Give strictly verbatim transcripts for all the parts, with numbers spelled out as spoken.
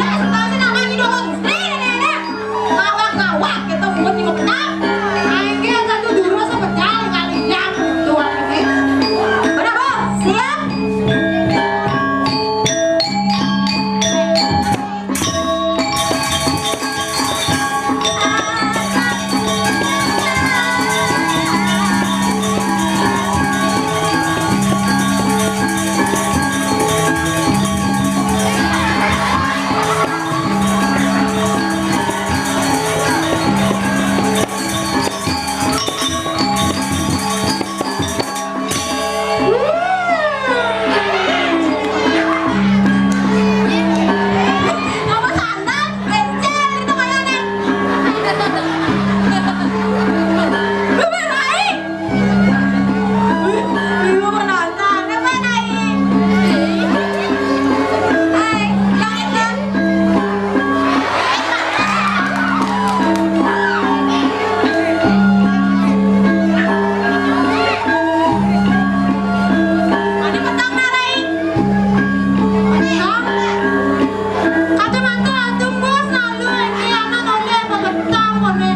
Kasih namanya dong. Nih, nih, nih, nih. Ngawak-ngawak gitu, buat nyemuk kenal. Aing ge satu jurus pecah kali ya. Tuh, ini. Bener, Bos? Siap? Ada petang, Rai. Hah? Kacamata atuh, Bos, lalu ini anak oge apa petang, oge.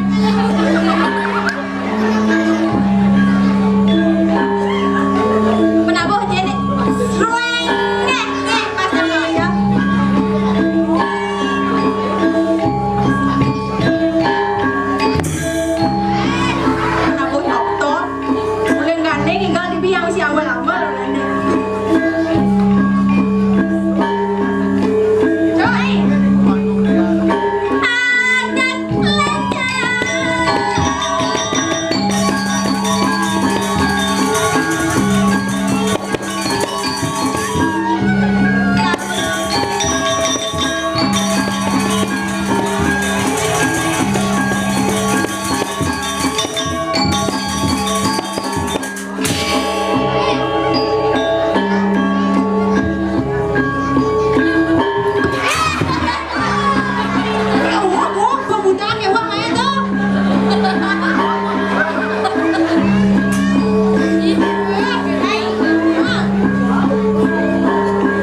Menabuh jadi rueng, eh, eh, pas sama ya. Menabuh dokter. Udah gandeng, tinggal di biang si awal lama lo gandeng. Coy.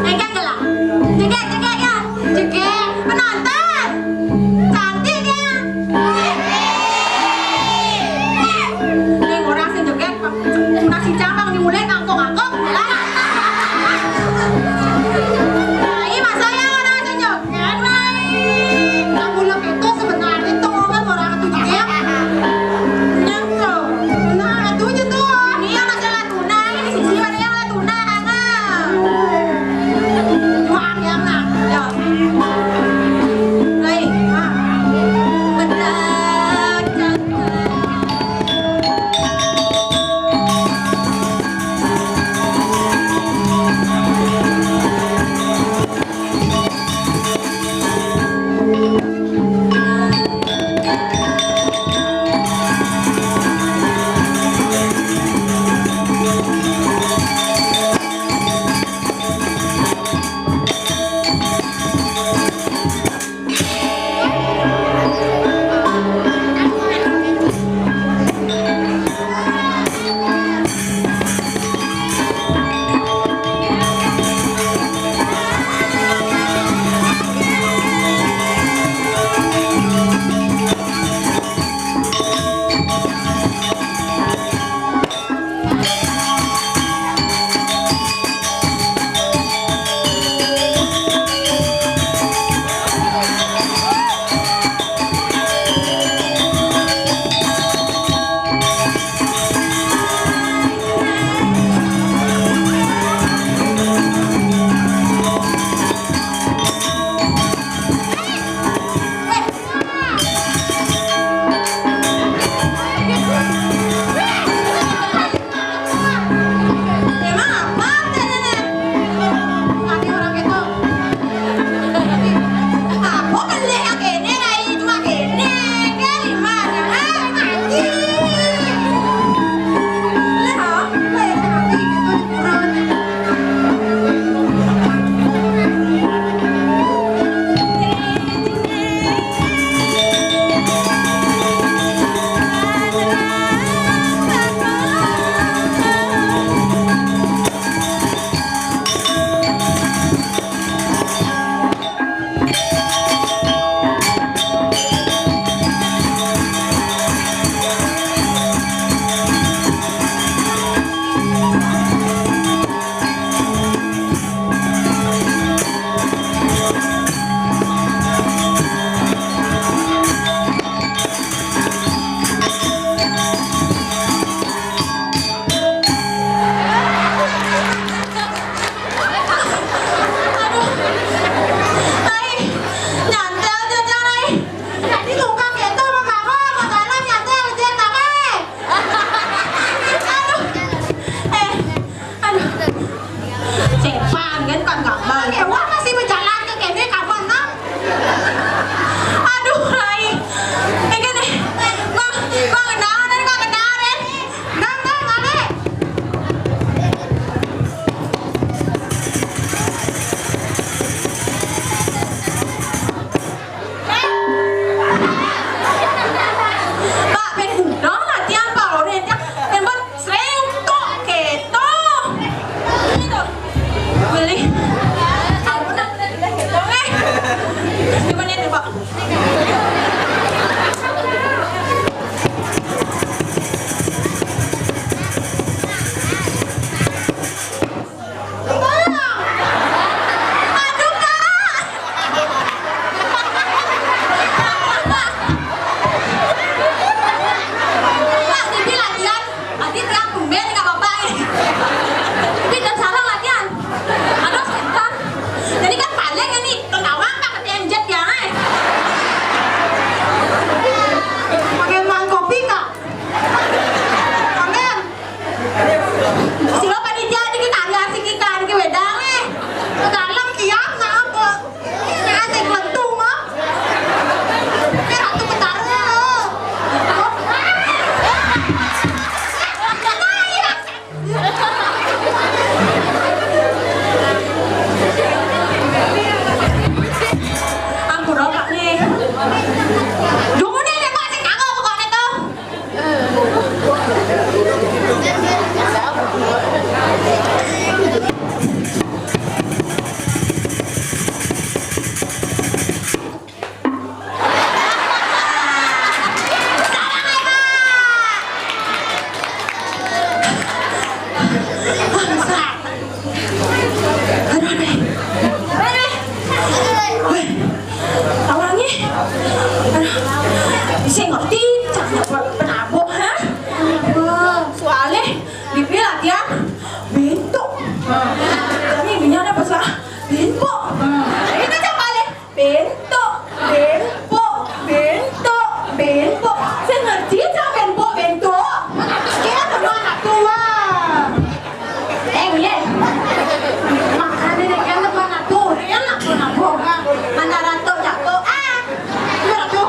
Adat lada. Jegek, jegek, ya. Jegek. Penonton. Cantik, ya. Nih, orang sing jegek, nasi jambang dimulai ngangkok-ngangkok. Nah, ini masa ya orang sing jegek, nih. Kamu lo itu sebenarnya tuh kan orang tuh jegek. Nyangkok. Nah, itu aja tuh. Ini yang masih Tunai, sisi mana yang ada tunai, Angel? Wah, yang nak. Ya. Baik, ah. Bedak, cakep. Aduh, Kak. Kak, Bibi latihan. Adi teriak tumben, nggak apa-apa, eh. Bibi dan Sarah latihan. Aduh, setan. Jadi kan paling ini, ketawa, Kak, ketian jet ya, eh. Pakai makan kopi, Kak? Pakai. Sira panitia niki kali asik iki kan iki wedang, eh. Ke dalam kiam napa? Asik lentu mah. Ini Ratu Betara. Ampura, Kak, nih. Dungune nek kok sing kanggo pokokne to. Aduh, aduh. Weh, tawangi. Aduh, sing ngerti, cak penabuh, ha? Soale, Bibi latihan bentuk. Ini Bibi ada pesan bentuk. Ini cak balik. Bentuk, bentuk, bentuk, bentuk. Sing ngerti cak bentuk, bentuk. Kira teman tua. Eh, iya. Makanya dia kan teman aku. Dia nak pun aku. Mana ratu jatuh. Ah, ratu.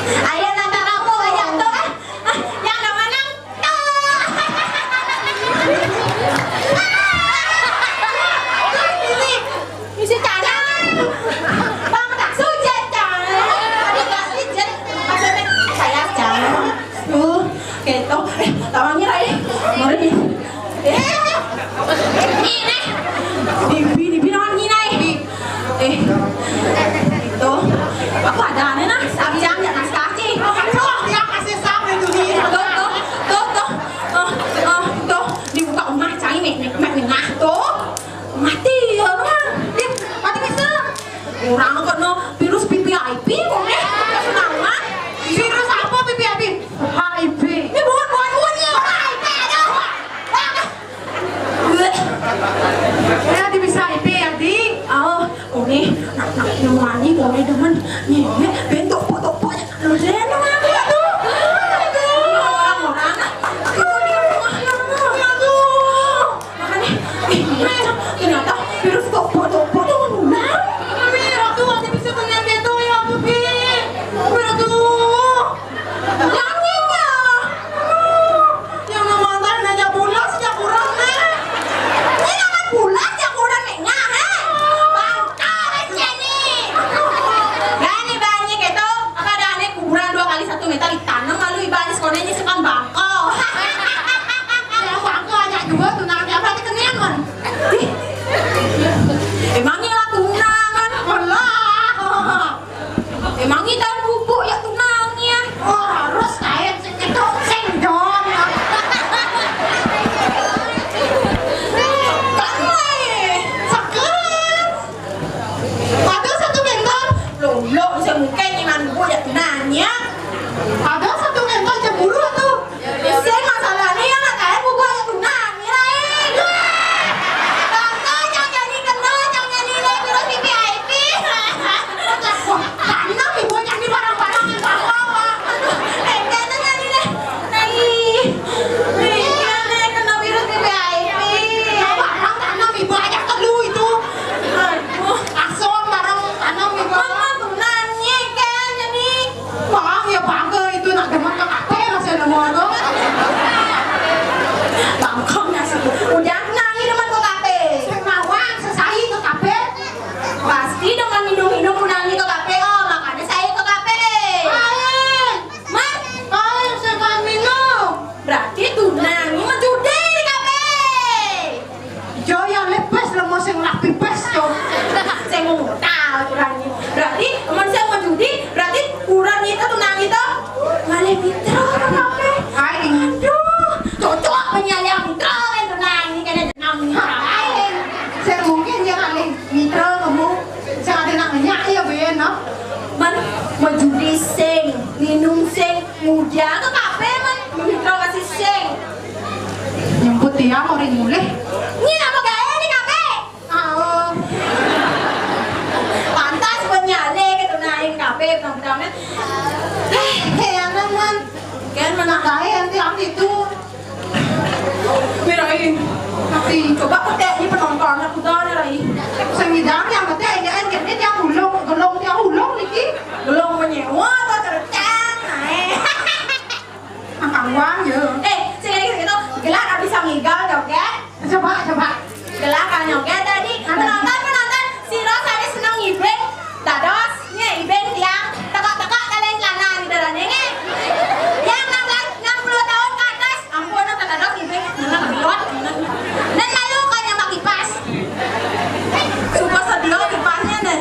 Ayo, nata kamu jatuh, ah. Ah, yang mana? Isi cara. Bang, tak sujud, cara. Tadi tak sujud. Maksudnya, saya jangan. Tuh, gitu. Eh, tawangi, Rai. Mari. Eh, ini. Bibi, bibi, nawan ngina, eh. Eh, itu. Aku ada aneh, nah. Sabi jam, ya, kasih, kasih. Tuh, ya, kasih sabi, tuh, nih. Tuh, tuh, tuh, tuh. Oh, oh, tuh. Dibuka rumah, cari, mek, mek, mek, nah, tuh. Mati ya, Bang. Dia mati bisa. Orang kena virus V V I P, kok, eh? Senangan. Virus apa V V I P? H I V. Ini bukan, bukan, bukan, ya. H I V, aduh. Bang. Ya, dia bisa H I V ya, Di. Oh, kone, nak, nak, yang wani, kone demen. Nih, nih, bentuk, foto, foto. Lu deh, lu ngaku tuh. Orang-orang. Aduh, aduh, aduh. Makanya, eh, ternyata virus topo-topo itu menular. Tapi Ratu, nanti bisa kena gitu ya, Bibi. Ratu. Jangan ya. Yang nama anak aja bulas, ya kurang, eh. Ini nama bulas, ya kurang, eh. Nah, eh. Bangka, eh, sini. Gani, bani, gitu. Apa ada aneh kuburan dua kali satu meter ditanam, lalu ibadah sekolahnya sekan bangko. Yang bangko aja dua, tunangan apa, nanti kenian, man. Ih. Emangnya lah tunangan? Alah. Emangnya tahun bubuk ya tunangannya? Oh, harus kayak sing ketok sing dong. Kan wae. Seger. Ada satu bentar. Loh, loh, bisa mungkin iman bubuk ya tunangannya. Ada satu bentar cemburu tuh. Sing masalahnya yang nak kayak buku ayat tunang, ya, eh. Bangga, jangan nyanyi kena, jangan nyanyi le, virus V V I P. Wah, tanam ibu nyanyi barang-barang yang bawa, wah. Aduh, eh, jangan nyanyi le. Nangis. Iya, le, kena virus V V I P. Barang tanam ibu aja telu itu. Aduh. Asal barang tanam ibu. Mama tunang, ya, kan, jadi. Bang, ya bangga itu nak Udah ke kafe men, hidro kasih sing. Nyebut tiang orang mulih. Ini nama gaya nih kafe? Oh. Pantas buat nyale gitu naik kafe, bentang-bentangnya. Eh, kayak anak man. Kan mana gaya nanti aku itu. Mirain. Tapi coba petek di penonton aku dah nih Rai. Sing ngidang yang petek ya kan dia yang ulung, gelung dia ulung niki. Gelung menyewa atau cercang. Angkang uang ya. Eh, sing gitu. Gelar abis ngigal joget. Coba coba. Gelar kan joget tadi. Penonton penonton si Ros tadi seneng ngibing. Dados, nih ibing tiang. Tekak-tekak kalian celana di dalamnya nih. Yang enam belas, enam puluh tahun ke atas, ampun, tak ada sih, Beb. Mana gelot, mana. Dan lalu kan yang pakai kipas. Super sedia kipasnya nih.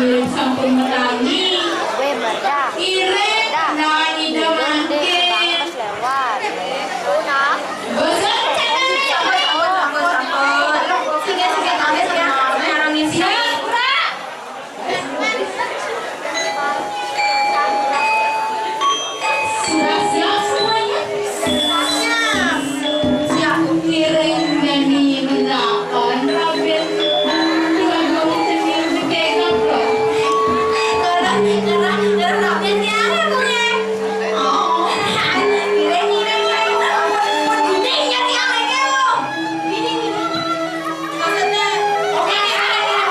Sampun metangi. Weh, meledak. Iring, meledak. Nani. Dong, dong, dong, mangke. Pas lewat. Bosan, sampun, sampun, sampun. Sini, sini, kami sama. Sekarang ini. Siap, Mbak. Sudah siap semuanya? Siap. Siap. Piring dan minum delapan, rapin. Dua, dua, dua, dua, dua, dua. Kalau, kalau, kalau rapin tiang ya, Bu, ya? Oh, piring, piring, piring. Apa, apa, guntingnya tiang lagi, Bu? Ini, ini. Maksudnya, oke, ya, ya, ya.